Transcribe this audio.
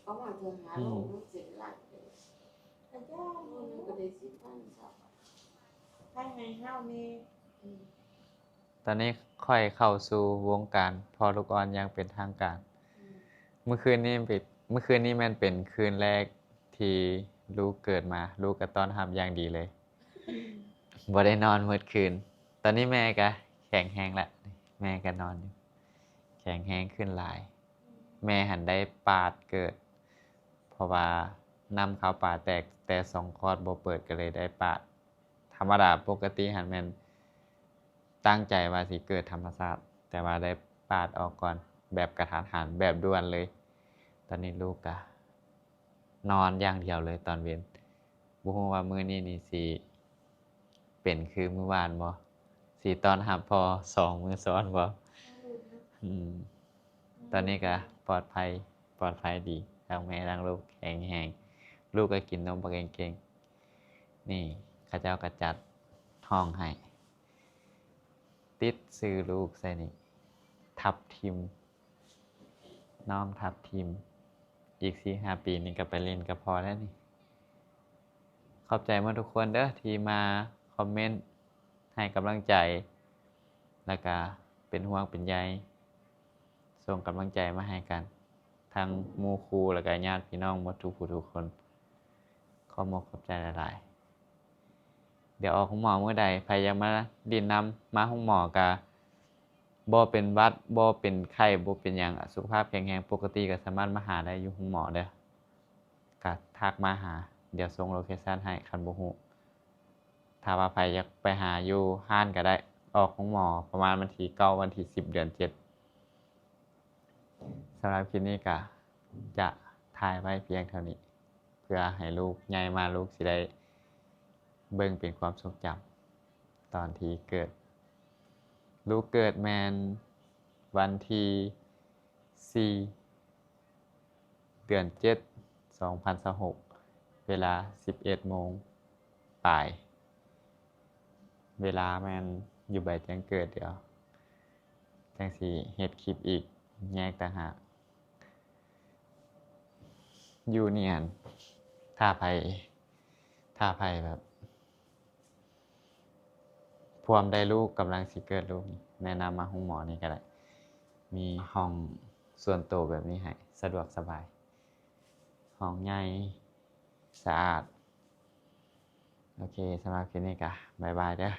ປະມານເທື່ອຫ້າ ອືມ ໂລ ມັນເສຍຫຼັກເດ້. ອາຈານ ໂລໜຶ່ງກໍໄດ້ສິບພັນຊະ ໃຫ້ ໃຫ້ເຮົານີ້ ອືມ. ຕອນນີ້ຂ້ອຍເຂົ້າສູ່ວົງການພໍ່ລູກອ່ອນຢ່າງເປັນທາງການ. ອືມ ມື້ຄືນນີ້ເປັນ ມື້ຄືນນີ້ແມ່ນເປັນຄືນແລກທີ່ລູກເກີດມາ, ລູກກໍຕ້ອນຮັບຢ່າງດີເລີຍ. ບໍ່ໄດ້ນອນໝົດຄືນ. ຕອນນີ້ແມ່ກະແຂງແຮງລະ, ແມ່ກະນອນຢູ່ ແຂງແຮງຂຶ້ນຫຼາຍ. ແມ່ຫັ້ນໄດ້ປາດເກີດ ເພາະວ່ານ້ຳຄາວປາແຕກ ແຕ່ຊ່ອງຄອດບໍ່ເປີດ ກໍເລີຍໄດ້ປາດ. ທຳມະດາປົກກະຕິຫັ້ນແມ່ນຕັ້ງໃຈວ່າຊິເກີດທຳມະຊາດ ແຕ່ວ່າໄດ້ປາດອອກກ່ອນ ແບບກະທັນຫັນ ແບບດ່ວນເລີຍ. ຕອນນີ້ລູກກະນອນຢ່າງດຽວເລີຍຕອນເວັນ. ບໍ່ຮູ້ວ່າມື້ນີ້ນີ້ຊິເປັນຄືມື້ວານບໍ່? ຊິຕ້ອນຮັບພໍ່ສອງມື້ຊ້ອນບໍ່? ອືມ ຕອນນີ້ກະປອດໄພ ປອດໄພດີ ທັງແມ່ທັງລູກແຂງແຮງ. ລູກກະກິນນົມບັກເກັ່ງໆ. ນີ້ເຂົາເຈົ້າກະຈັດຫ້ອງໃຫ້ ຕິດຊື່ລູກໃສ່ນີ້ ທັບທິມ ນ້ອງທັບທິມ. ອີກສີ່ຫ້າປີນີ້ກໍໄປຫຼິ້ນກັບພໍ່ແລ້ວນີ້. ຂອບໃຈໝົດທຸກຄົນເດີ້ ທີ່ມາຄອມເມັນໃຫ້ກຳລັງໃຈ ແລ້ວກະເປັນຫ່ວງເປັນໃຍ ສົ່ງກຳລັງໃຈມາໃຫ້ກັນ ທັງໝູ່ຄູ່ ແລ້ວກະຍາດພີ່ນ້ອງໝົດທຸກຜູ້ທຸກຄົນ. ຂອບມົກຂອບໃຈຫຼາຍໆ. ດຽວອອກໂຮງໝໍມື້ໃດ ໃຜຢາກມາຫຼິ້ນນຳ ມາໂຮງໝໍກະບໍ່ເປັນຫວັດ ບໍ່ເປັນໄຂ້ ບໍ່ເປັນຫຍັງ ສຸຂະພາບແຂງແຮງປົກກະຕິ ກະສາມາດມາຫາໄດ້ຢູ່ໂຮງໝໍເດີ້. ກະທັກມາຫາ ດຽວສົ່ງໂລເຄຊັນໃຫ້ ຄັນບໍ່ຮູ້. ຖ້າວ່າໃຜຢາກໄປຫາຢູ່ຮ້ານກະໄດ້. ອອກໂຮງໝໍປະມານວັນທີເກົ້າ ວັນທີສິບ ເດືອນເຈັດ. ສຳລັບຄລິບນີ້ກະຈະຖ່າຍໄວ້ພຽງເທົ່ານີ້ ເພື່ອໃຫ້ລູກໃຫຍ່ມາ ລູກຊິໄດ້ເບິ່ງເປັນຄວາມຊົງຈຳຕອນທີ່ເກີດ. ລູກເກີດແມ່ນວັນທີສີ່ ເດືອນເຈັດ ສອງພັນຊາວຫົກ ເວລາສິບເອັດໂມງປາຍ. ເວລາແມ່ນຢູ່ໃບແຈ້ງເກີດ ດຽວຈັ່ງຊິເຮັດຄລິບອີກແຍກຕ່າງຫາກ. ຢູ່ນີ້ຫັ້ນ ຖ້າໃຜ ຖ້າໃຜແບບ ພວມໄດ້ລູກ ກຳລັງຊິເກີດລູກ ແນະນຳມາໂຮງໝໍນີ້ກໍໄດ້. ມີຫ້ອງສ່ວນໂຕແບບນີ້ໃຫ້ ສະດວກສະບາຍ ຫ້ອງໃຫຍ່ ສະອາດ. ໂອເຄ ສຳລັບຄລິບນີ້ກະບາຍບາຍເດີ້.